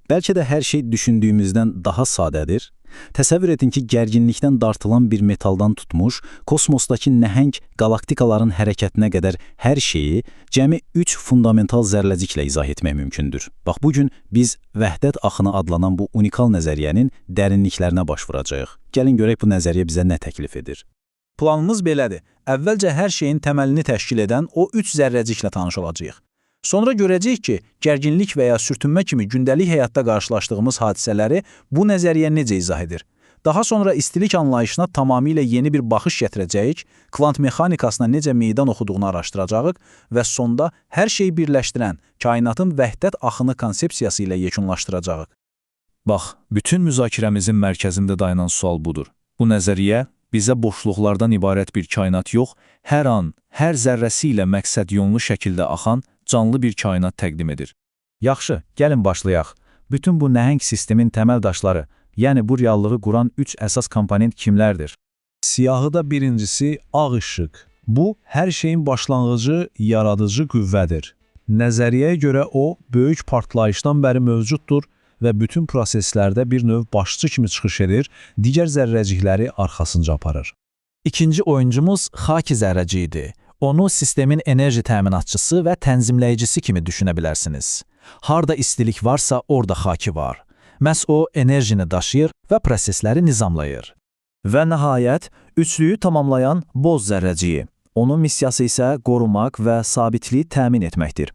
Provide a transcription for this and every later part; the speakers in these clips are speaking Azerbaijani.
Bəlkə də hər şey düşündüyümüzdən daha sadədir. Təsəvvür edin ki, gərginlikdən dartılan bir metaldan tutmuş, kosmosdakı nəhəng qalaktikaların hərəkətinə qədər hər şeyi cəmi 3 fundamental zərrəciklə izah etmək mümkündür. Bax, bu gün biz vəhdət axını adlanan bu unikal nəzəriyyənin dərinliklərinə baş vuracağıq. Gəlin görək bu nəzəriyyə bizə nə təklif edir. Planımız belədir. Əvvəlcə hər şeyin təməlini təşkil edən o üç zərrəciklə tanış olacağıq. Sonra görəcəyik ki, gərginlik və ya sürtünmə kimi gündəlik həyatda qarşılaşdığımız hadisələri bu nəzəriyyə necə izah edir. Daha sonra istilik anlayışına tamamilə yeni bir baxış gətirəcəyik, kvant mexanikasına necə meydan oxuduğunu araşdıracağıq və sonda hər şeyi birləşdirən kainatın vəhdət axını konsepsiyası ilə yekunlaşdıracağıq. Bax, bütün müzakirəmizin mərkəzində dayanan sual budur. Bu nəzəriyyə bizə boşluqlardan ibarət bir kainat yox, hər an, hər zərrəsi ilə məqsədyönlü şəkildə axan canlı bir kainat təqdim edir. Yaxşı, gəlin başlayaq. Bütün bu nəhəng sistemin təməl daşları, yəni bu reallığı quran üç əsas komponent kimlərdir? Siyahıda birincisi ağ işıq. Bu, hər şeyin başlanğıcı, yaradıcı qüvvədir. Nəzəriyyəyə görə o, böyük partlayışdan bəri mövcuddur və bütün proseslərdə bir növ başçı kimi çıxış edir, digər zərrəcikləri arxasınca aparır. İkinci oyuncumuz xaki zərrəciyidir. Onu sistemin enerji təminatçısı və tənzimləyicisi kimi düşünə bilərsiniz. Harda istilik varsa, orada xaki var. Məhz o enerjini daşıyır və prosesləri nizamlayır. Və nəhayət, üçlüyü tamamlayan boz zərrəciyi. Onun missiyası isə qorumaq və sabitliyi təmin etməkdir.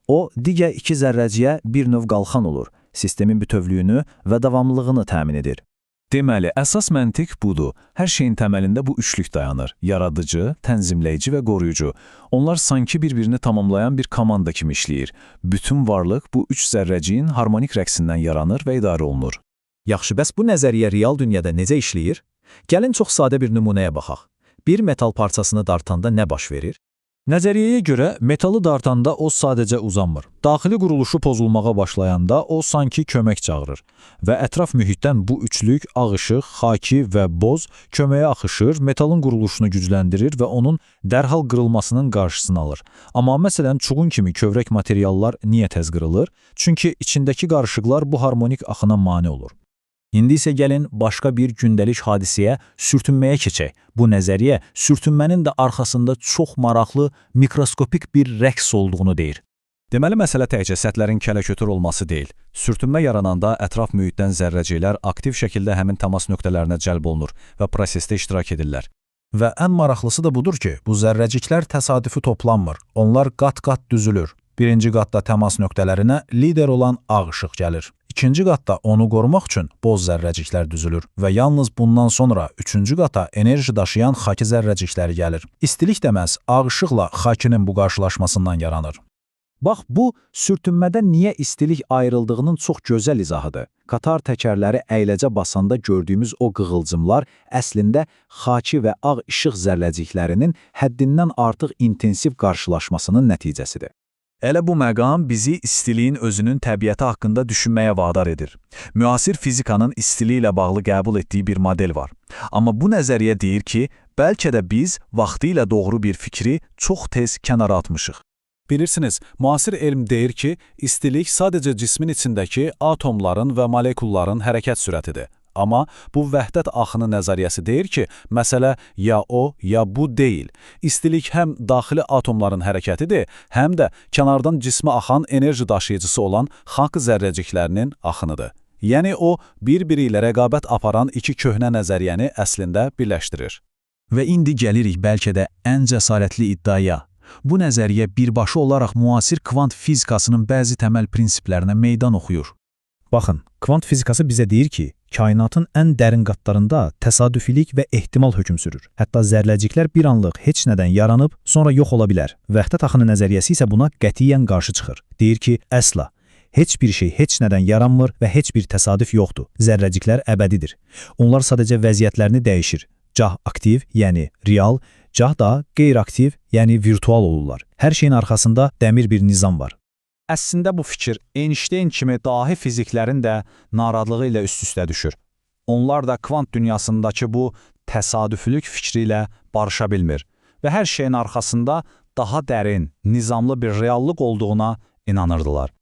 O, digər iki zərrəciyə bir növ qalxan olur, sistemin bütövlüyünü və davamlılığını təmin edir. Deməli, əsas məntiq budur. Hər şeyin təməlində bu üçlük dayanır. Yaradıcı, tənzimləyici və qoruyucu. Onlar sanki bir-birini tamamlayan bir komanda kimi işləyir. Bütün varlıq bu üç zərrəciyin harmonik rəqsindən yaranır və idarə olunur. Yaxşı, bəs bu nəzəriyyə real dünyada necə işləyir? Gəlin çox sadə bir nümunəyə baxaq. Bir metal parçasını dartanda nə baş verir? Nəzəriyyəyə görə metalı dartanda o sadəcə uzanmır. Daxili quruluşu pozulmağa başlayanda o sanki kömək çağırır və ətraf mühitdən bu üçlük ağ işıq, xaki və boz köməyə axışır, metalın quruluşunu gücləndirir və onun dərhal qırılmasının qarşısını alır. Amma məsələn çuğun kimi kövrək materiallar niyə tez qırılır? Çünki içindəki qarışıqlar bu harmonik axına mane olur. İndi isə gəlin başqa bir gündəlik hadisəyə, sürtünməyə keçək. Bu nəzəriyyə sürtünmənin də arxasında çox maraqlı mikroskopik bir rəqs olduğunu deyir. Deməli, məsələ təkcə səthlərin kələkötür olması deyil. Sürtünmə yarananda ətraf mühitdən zərrəciklər aktiv şəkildə həmin təmas nöqtələrinə cəlb olunur və prosesdə iştirak edirlər. Və ən maraqlısı da budur ki, bu zərrəciklər təsadüfi toplanmır. Onlar qat-qat düzülür. Birinci qatda təmas nöqtələrinə lider olan ağ işıq gəlir. İkinci qatda onu qorumaq üçün boz zərrəciklər düzülür və yalnız bundan sonra üçüncü qata enerji daşıyan xaki zərrəcikləri gəlir. İstilik də məhz ağ işıqla xakinin bu qarşılaşmasından yaranır. Bax, bu, sürtünmədən niyə istilik ayrıldığının çox gözəl izahıdır. Qatar təkərləri əyləcə basanda gördüyümüz o qığılcımlar əslində xaki və ağ işıq zərrəciklərinin həddindən artıq intensiv qarşılaşmasının nəticəsidir. Elə bu məqam bizi istiliyin özünün təbiəti haqqında düşünməyə vadar edir. Müasir fizikanın istiliklə bağlı qəbul etdiyi bir model var. Amma bu nəzəriyyə deyir ki, bəlkə də biz vaxtilə doğru bir fikri çox tez kənara atmışıq. Bilirsiniz, müasir elm deyir ki, istilik sadəcə cismin içindəki atomların və molekulların hərəkət sürətidir. Amma bu vəhdət axını nəzəriyyəsi deyir ki, məsələ ya o, ya bu deyil. İstilik həm daxili atomların hərəkətidir, həm də kənardan cismə axan enerji daşıyıcısı olan xak zərrəciklərinin axınıdır. Yəni o, bir-biri ilə rəqabət aparan iki köhnə nəzəriyyəni əslində birləşdirir. Və indi gəlirik bəlkə də ən cəsarətli iddiaya. Bu nəzəriyyə birbaşa olaraq müasir kvant fizikasının bəzi təməl prinsiplərinə meydan oxuyur. Baxın, kvant fizikası bizə deyir ki, kainatın ən dərin qatlarında təsadüfilik və ehtimal hökm sürür. Hətta zərrəciklər bir anlıq heç nədən yaranıb, sonra yox ola bilər. Vəhdət axını nəzəriyyəsi isə buna qətiyyən qarşı çıxır. Deyir ki, əsla heç bir şey heç nədən yaranmır və heç bir təsadüf yoxdur. Zərrəciklər əbədidir. Onlar sadəcə vəziyyətlərini dəyişir. Cah aktiv, yəni real, cah da qeyri-aktiv, yəni virtual olurlar. Hər şeyin arxasında dəmir bir nizam var. Əslində bu fikir Einstein kimi dahi fiziklərin də narazılığı ilə üst-üstə düşür. Onlar da kvant dünyasındakı bu təsadüflük fikri ilə barışa bilmir və hər şeyin arxasında daha dərin, nizamlı bir reallıq olduğuna inanırdılar.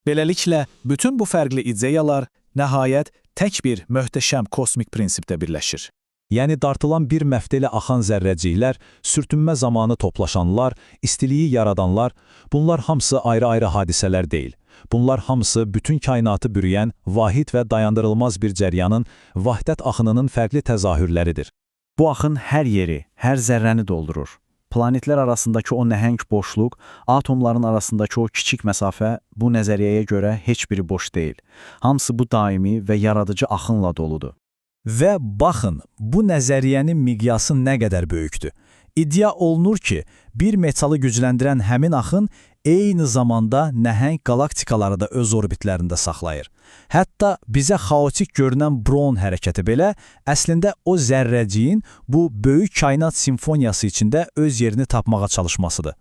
Beləliklə, bütün bu fərqli ideyalar nəhayət tək bir möhtəşəm kosmik prinsipdə birləşir. Yəni dartılan bir məftil ilə axan zərrəciklər, sürtünmə zamanı toplaşanlar, istiliyi yaradanlar, bunlar hamısı ayrı-ayrı hadisələr deyil. Bunlar hamısı bütün kainatı bürüyən vahid və dayandırılmaz bir cəryanın, vahdət axınının fərqli təzahürləridir. Bu axın hər yeri, hər zərrəni doldurur. Planetlər arasındakı o nəhəng boşluq, atomların arasındakı o kiçik məsafə bu nəzəriyyəyə görə heç biri boş deyil. Hamısı bu daimi və yaradıcı axınla doludur. Və baxın, bu nəzəriyyənin miqyası nə qədər böyükdür. İddia olunur ki, bir metalı gücləndirən həmin axın eyni zamanda nəhəng qalaktikaları da öz orbitlərində saxlayır. Hətta bizə xaotik görünən Brown hərəkəti belə əslində o zərrəciyin bu böyük kainat simfoniyası içində öz yerini tapmağa çalışmasıdır.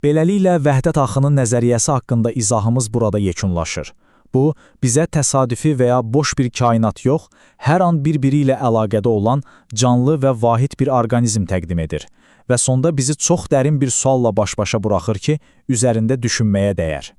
Beləliklə, vəhdət axının nəzəriyyəsi haqqında izahımız burada yekunlaşır. Bu, bizə təsadüfi və ya boş bir kainat yox, hər an bir-biri ilə əlaqədə olan canlı və vahid bir orqanizm təqdim edir. Və sonda bizi çox dərin bir sualla baş-başa buraxır ki, üzərində düşünməyə dəyər.